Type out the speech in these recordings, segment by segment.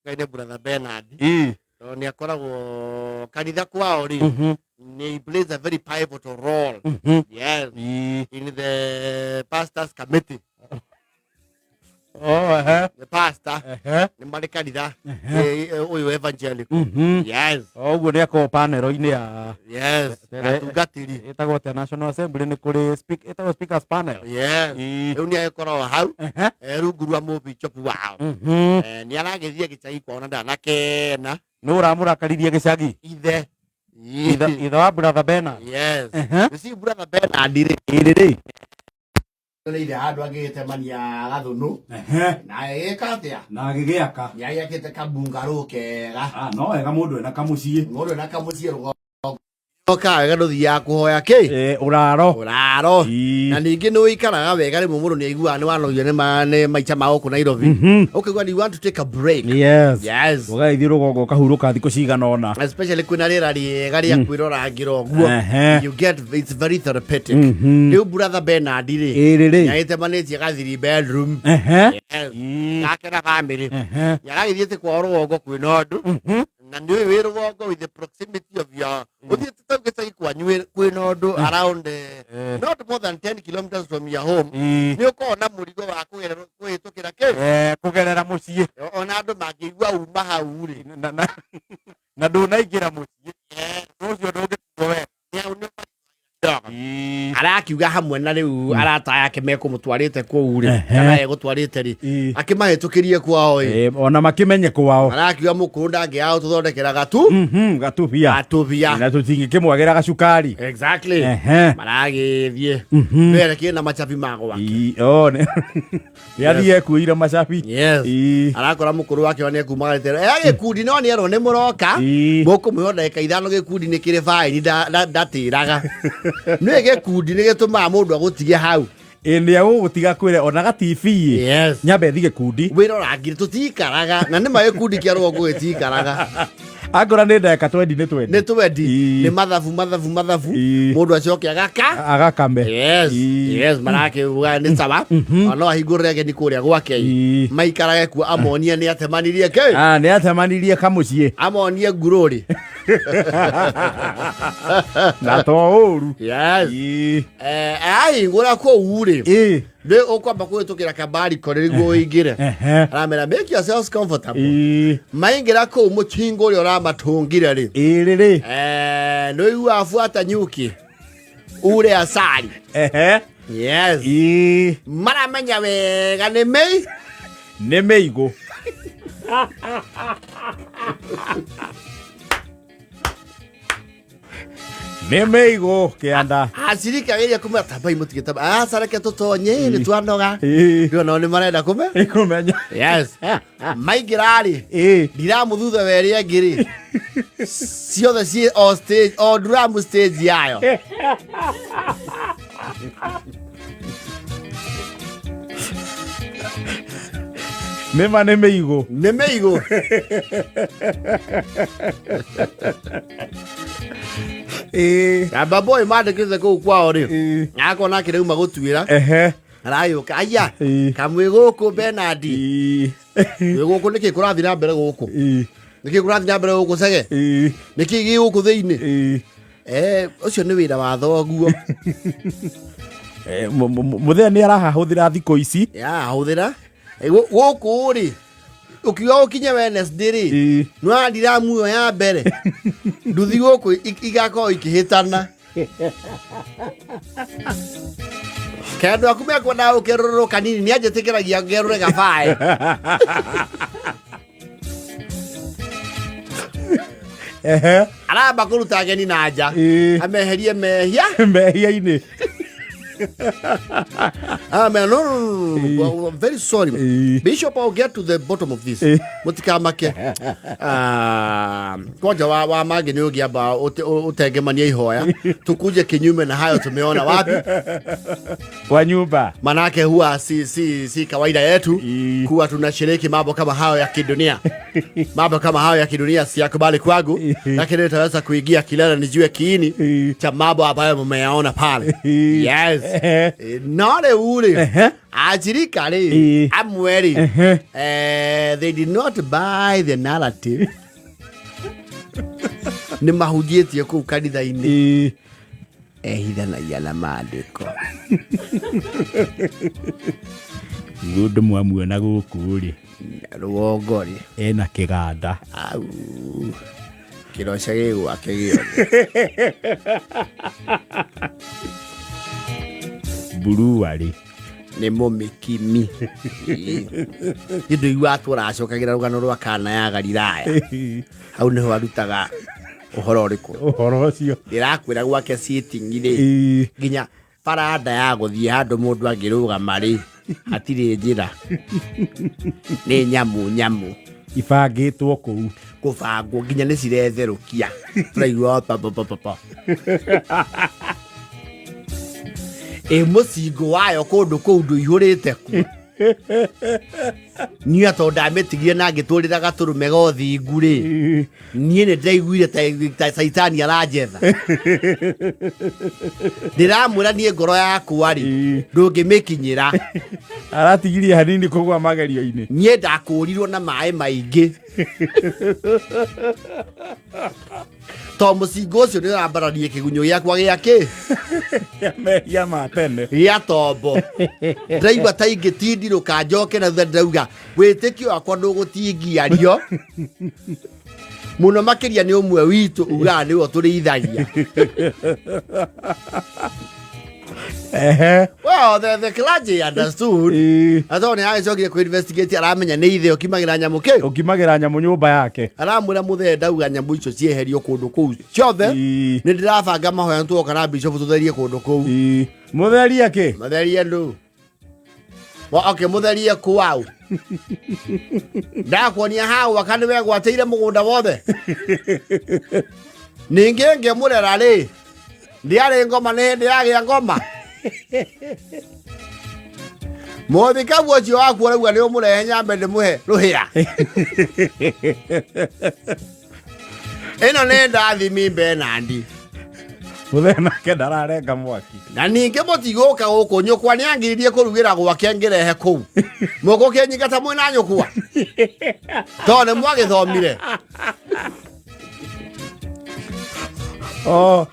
Ngai nĩ brother Bernard Ĩĩ. Tondũ nĩ akoragwo kanitha kwao rĩ nĩ he plays a very pivotal role, yes, in the pastors committee. Oh, ehe. The pastor nĩ marĩ kanitha ũyũ evangelical. Yes. O ũguo nĩ akorwo panel-inĩ ya Yes. Atungatĩri. Ĩtagwo atĩa? National Assembly nĩ kũrĩ ĩtagwo speakers panel. Yes. Rĩu nĩ agĩkoragwo hau rungu rwa mũbicobu wao. Nĩ aragĩthiĩ gĩcagi kwao na ndanakena. Nũ ũramũrakaririe gĩcagi? Ithe. Ithe wa brother Bernard. Yes. Ehe. You see, brother Bernard rĩ Ĩrĩ rĩ. Nĩ ithe handũ agĩgĩtemania gathũnũ na agĩgĩka atĩa? Na agĩgĩaka. Nĩ agĩakĩte kabungarũ kega. Ah, no wega mũndũ ena kamũciĩ. Mũndũ ena kamũciĩ rũgongo oka wega, ndũthiaga kũhoya kĩ? Eh, ũraro. Ũraro. Ii. Na ningĩ nĩ ũikaraga wega. Rĩmwe mũndũ nĩ aiguaga nĩ wanogio nĩ maica ma gũkũ Nairobi, ũkaigua you want to take a break. Yes. Yes. Ũgagĩthiĩ rũgongo ũkahurũka thikũ cigana ũna. Especially kwĩna rĩera rĩega rĩa kwĩrorangĩra ũguo. You get, it's very therapeutic. Rĩu brother Bernard rĩ Ĩrĩ rĩ. nĩagĩtemanĩtie ga three bedroom. Yes. Gake na family. Nĩaragĩthiĩte kwao rũgongo kwĩna ũndũ na nĩ ũyũ wĩ rũgongo with the proximity of your ũthiĩte tau gĩcagi kwanyu kwĩna ũndũ around not more than 10 kilometers from your home, nĩ ũkoragwo na mũrigo wa kũhĩtũkĩra kĩ? Eh, kũgerera mũciĩ. Ona andũ mangĩigua uma hau rĩ Na ndũnaingĩra mũciĩ ũcio ndũngĩtigwo wega. Arakiuga hamwe na rĩu arata yake mekũmũtwarĩte kũu rĩ kana egũtwarĩte rĩ akĩmahĩtũkĩrie kwao ĩ. Eh, ona makĩmenye kwao. Arakiuga mũkũrũ ndangĩaga gũtũthondekera gatu Gatubia. Gatubia. Na tũtingĩkĩmwagĩra gacukari. Exactly. Maragĩthiĩ mbere kĩna macabi ma gwake. Oh, nĩ athiĩ ekuĩire macabi. Yes. Arakora mũkũrũ wake ona ekumagarĩte gĩkundi no nĩerwo nĩ mũroka mũkũmũhe ndagĩka 5. Gĩkundi nĩ kĩrĩ baĩni, ndatĩraga nĩ gĩkundi nĩ gĩtũmaga mũndũ agũtige hau. Ĩ, nĩ egũgũtiga kwĩre ona gatibi Yes. nyambe thi gĩkundi. Wĩrorangire tũtikaraga na nĩ ma gĩkundi kĩa rũgongo gĩtikaraga. Angora nĩ ndagĩka twendi nĩ twendi. Nĩ twendi. Nĩ mathabu mathabu mathabu. Mũndũ acoke agaka agakame. Yes. Yes, marakiuga nĩ sawa ona no ahingũrĩre ageni kũrĩa gwake maikarage kuo, amonie nĩ atemanirie kĩ. Ah, nĩ atemanirie kamũciĩ. Amonie ngurũri. Na to ũru. Yes. Ahingũra kũu rĩ nĩ ũkwamba kũhĩtũkĩra kabari kore nĩguo ũingĩre. Aramera, "Make yourselves comfortable." Maingĩra kũu, mũtingo ũrĩa ũramatũngire rĩ Ĩrĩ rĩ. Nĩ ũiguaga buata nyuki ure asari. Yes. Maramenya wega nĩ mĩi Nĩ mĩigũ. Nĩ mĩigũ kĩanda. Aciriki ageria kumera tambai mũtige tamba aca reke tũtonye nĩ twanoga. Rĩu nao nĩ marenda kũme Kũmenya. Yes, maingĩra rĩ ndiramu thutha wa ĩrĩa ĩngĩ rĩ ciothe ciĩ o stage o nduramu stage yayo. Nĩ ma nĩ mĩigũ. Nĩ mĩigũ. Amba boy mandĩkĩte kũu kwao rĩ akona akĩrauma gũtuĩra aragĩũka aya kamwĩ gũkũ Bernard wĩ gũkũ nĩkĩ kũrathiĩ na mbere gũkũ nĩkĩ kũrathiĩ na mbere gũkũ cege nĩkĩ gĩ gũkũ thĩinĩ? Ũcio nĩ wĩra wa thoguo. Eh, mũthee nĩ arahahũthĩra thikũ ici. Ya hũthĩra gũkũ rĩ ũkiuga ũkinye Wednesday rĩ nĩwandiramu ĩyo ya mbere nduthi gũkũ igakorwo ikĩhĩtana kendũ aku mekwendaga gũkerũrũrũ kanini nĩ anjĩtĩkĩragia ngerũre gabae. Aramba kũruta ageni na nja ameherie mehia mehia-inĩ. Ah, man, no, no, no, no, no. Well, I'm very sorry. Bishop, I'll get to the bottom of this. Mũtikamake. Ah, kwanja wa mangĩ nĩ ũngĩamba ũtengemania ihoya. Tukuje kinyume na hayo tumeona wapi? Kwa nyumba. Manake huwa si kawaida yetu kuwa tunashiriki mambo kama hayo ya kidunia. Mambo kama hayo ya kidunia siyakubali kwangu, lakini nitaweza kuingia kilele nijue kiini cha mambo ambayo mmeyaona pale. Yes. No rĩu rĩ, ajirika rĩ, amwe rĩ, they did not buy the narrative. Nĩ mahunjĩtie kũu kanitha-inĩ. Ehithanagia na maandĩko. Mũndũ mwamuona gũkũ rĩ, Rũgongo rĩ, ena kĩganda. Au kĩroca gĩ gwake gĩothe. Mburuarĩ. Nĩ mũmĩkimi. Nĩ ndũiguaga tũracokagĩra rũgano rwa Kana ya Galilaya. Hau nĩho arutaga ũhoro ũrĩkũ? Ũhoro ũcio. Ndĩrakwĩra gwake sitting rĩ, nginya baranda ya gũthiĩ handũ mũndũ angĩrũgama rĩ, hatirĩ njĩra, nĩ nyamũ nyamũ ibangĩtwo kũu. Kũbangwo nginya nĩ ciretherũkia, tũraigua pa pa pa pa pa. Ĩ mũcingo wayo kũndũ kũu ndũihũrĩte kuo. Niĩ tondũ ndamĩtigire na ngĩtũrĩra gatũrũme ga ũthingu rĩ, niĩ nĩ ndaiguire ta caitani aranjetha. Ndĩramwĩra niĩ ngoro yakwa rĩ, ndũngĩmĩkinyĩra. Aratigirie hanini kũgwa magerio-inĩ. Niĩ ndakũrirwo na maĩ maingĩ to mũcingo ũcio nĩ ũrambararie kĩgunyũ gĩakwa gĩa kĩ? Mehia ma tene. Gĩa tombo. Ndĩraigua ta ingĩtindirũka njoke na thutha, ndĩrauga wĩtĩkio wakwa ndũgũtingiario mũno makĩria nĩ ũmwe witũ ugaga nĩwe ũtũrĩithagia. Well, the clergy understood. Atho nĩ agĩcokire kũ investigate, aramenya nĩ ithe ũkimagĩra nyamũ kĩ? Ũkimagĩra nyamũ nyũmba yake. Aramwĩra mũthee ndauga nyamũ icio cieherio kũndũ kũu ciothe. Nĩ ndĩrabanga mahoya tuoka na bishop tũtherie kũndũ kũu. Mũtherie kĩ? Matherie ndũ? Okay, mũtherie kwau ndakuonia hau aka nĩ wegwatĩire mũgũnda wothe. Ningĩ ngĩmũrera rĩ, ndiarĩ ngoma, nĩ hĩndĩ yagĩa ngoma. Mũthikabu ũcio waku ũrauga nĩ ũmũrehe nyambe ndĩmũhe rũhĩa. Ĩno nĩ ndathimi Benandi. Mũthee nake ndararenga mwaki. Na ningĩ mũtigũka gũkũ, nyũkwa nĩ angiririe kũrugĩra gwake ngĩrehe kũu mũgũkĩnyingata mwĩna nyũkwa tondũ nĩ mwagĩthomire. Oh,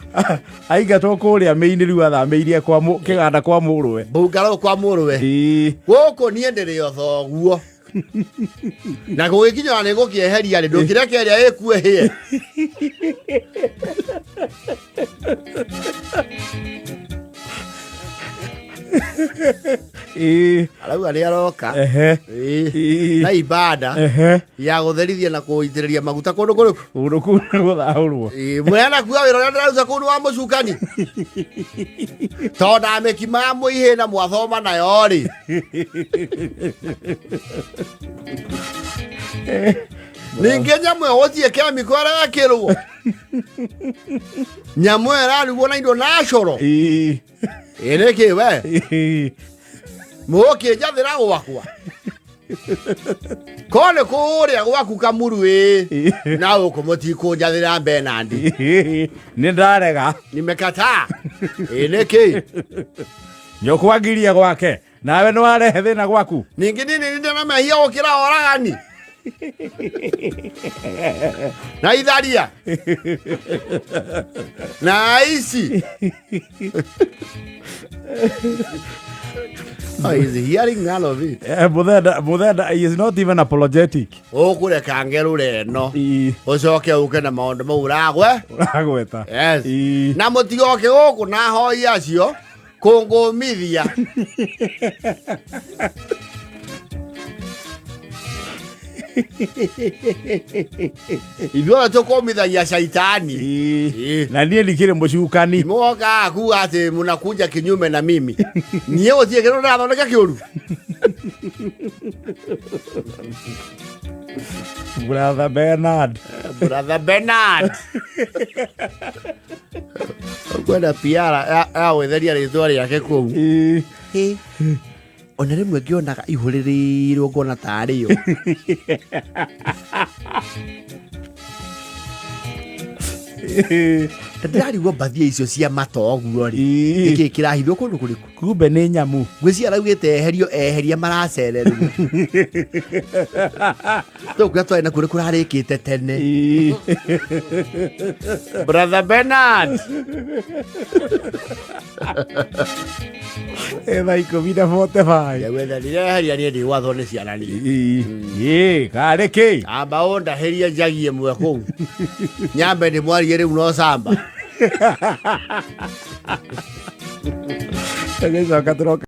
aingatwo kũrĩa mĩinĩ, rĩu athamĩirie kwa kĩganda kwa mũrũwe. Mbungaro kwa mũrũwe. Gũkũ niĩ ndĩrĩ o thoguo na gũgĩkinyora nĩ gũkĩeheria rĩ, ndũngĩreke ĩrĩa ĩkue hĩe. Arauga nĩ aroka. Na ibada ya gũtherithia na kũitĩrĩria maguta kũndũ kũrĩkũ? Kũndũ kũu nĩ gũthahũrwo. Mũrena kuga wĩra ũrĩa ndĩraruta kũu nĩ wa mũcukani tondũ ndamĩkima ya mũihĩ na mwathoma nayo rĩ. Ningĩ nyamũ ĩyo gũtirĩ kemiko ĩrekĩrwo, nyamũ ĩyo ĩrarugwo na indo natural. Ĩ nĩkĩ we mũgũkĩnjathĩra gwakwa ko nĩ kũrĩa gwaku Kamuru ĩ na gũkũ mũtikũnjathĩra Benandi. Nĩ ndarega. Nimekataa. Ĩ nĩkĩ? Nyũkwangirie gwake nawe nĩ warehe thĩna gwaku. Ningĩ niĩ nĩ ndĩ na mehia gũkĩra oragani na itharia na aici? Oh, he's hearing none of it. Mũthenda he is not even apologetic. Ũkũreka ngerũre ĩno, ũcoke ũke na maũndũ mau ũragwe. Ũragweta. Yes. Na mũtigoke gũkũ na hoi acio kũngũmithia. Ithuothe tũkũmithagia caitani. Na niĩ ndikĩrĩ mũcukani. Mũgokaga kuga atĩ mũnakunja kinyume na mimi, niĩ gũtirĩ kĩndũ ndĩrathondeka kĩũru. Brother Bernard. Brother Bernard kwenda piara ya gwĩtheria rĩtwa rĩake kũu. Ona rĩmwe ngĩonaga ihũrĩrĩirwo ngona tarĩ yo. Na ndĩrarigwo mbathia icio cia mata ũguo rĩ, nĩkĩ kĩrahithwo kũndũ kũrĩkũ? Kumbe nĩ nyamũ. Ngwĩciria araugĩte eherio, eheria maracererwo. Tondũ kũrĩa twarĩ nakuo nĩ kũrarĩkĩte tene. Brother Bernard. Thaa 10:45. Ndagwetha ndireheria niĩ ndigwathwo nĩ ciana niĩ. Ĩ karĩ kĩ? Amba ũndahĩrie njagi ĩmwe kũu. Nyambe ndĩmwarie rĩu no camba. Tũgĩcoka tũroka.